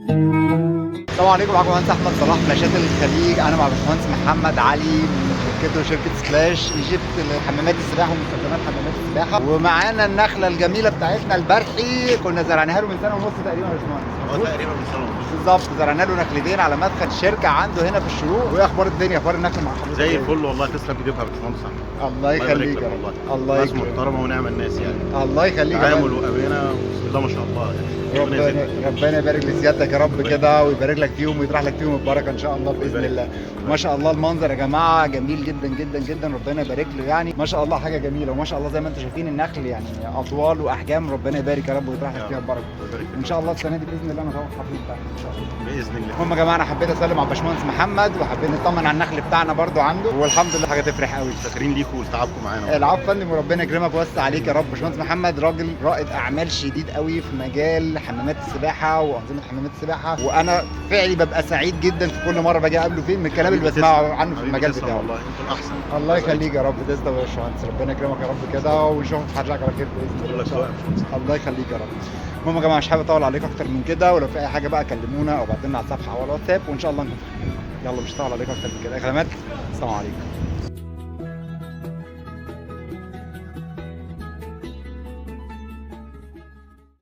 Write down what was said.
السلام عليكم، معاكم مهندس احمد صلاح فلاشات الخليج. انا مع باشمهندس محمد علي من شركته شركة Splash Egypt لحمامات السباحة ومستلزمات حمامات السباحة، ومعانا النخلة الجميلة بتاعتنا البرحي، كنا زرعناها له من سنة ونص تقريبا يا باشمهندس. اه تقريبا من سنة ونص بالظبط، زرعنا له نخلتين على مدخل الشركة عنده هنا في الشروق. وايه اخبار الدنيا، اخبار النخل مع حضرتك؟ زي إيه؟ الفل والله، تسلم ايديك يا باشمهندس احمد. الله يخليك يبارك يا لك رب. والله. الله ناس يكرمك. محترمه ونعم الناس يعني، الله يخليك يا تعامل فندم. وامانه، بسم الله ما شاء الله يعني. ربنا ربنا يزيدك. ربنا يبارك لسيادتك يا رب ربنا كده، ويبارك لك فيهم ويطرح لك فيهم البركة ان شاء الله باذن يبارك. الله. ما شاء الله المنظر يا جماعة جميل جدا جدا جدا، ربنا يبارك له يعني، ما شاء الله حاجة جميلة. وما شاء الله زي ما انتم شايفين النخل يعني اطوال واحجام، ربنا يبارك يا رب ويطرح لك يا فيها رب. البركة. يبارك فيك. ان شاء الله السنة دي باذن الله نطور حفلة بتاعنا ان شاء الله. باذن الله. المهم يا جماعة انا حبيت اسلم على باشمهندس محمد، وحبيت نطمن على النخل بتاعنا برضو عنده، والحمد لله حاجة تفرح قوي. شاكرين ليكم ولتعبكم معانا. العفو يا فندم، وربنا يكرمك ويوسع عليك يا رب. باشمهندس محمد راجل رائد اعمال شديد قوي في مجال حمامات السباحة وانظمة حمامات السباحة، وانا فعلي ببقى سعيد جدا في كل مرة باجي اقابله فيه من الكلام اللي حبيبي بسمعه تسلم. عنه في حبيبي المجال تسلم بتاعه. والله انتوا الاحسن. الله يخليك يا رب، تسلم يا باشمهندس، ربنا يكرمك يا رب كده، ونشوفك حضرتك على خير باذن الله. كلك ذوق يا باشمهندس. الله يخليك يا رب. المهم يا جماعة مش حابب اطول عليكم اكتر من كده، ولو في اي حاجة بقى كلمونا او بعتوا لنا على الصفحة او على الواتساب، وان شاء الله نكون في خير. يلا مش هطول عليكم اكتر من كده. خدمات، السلام عليكم.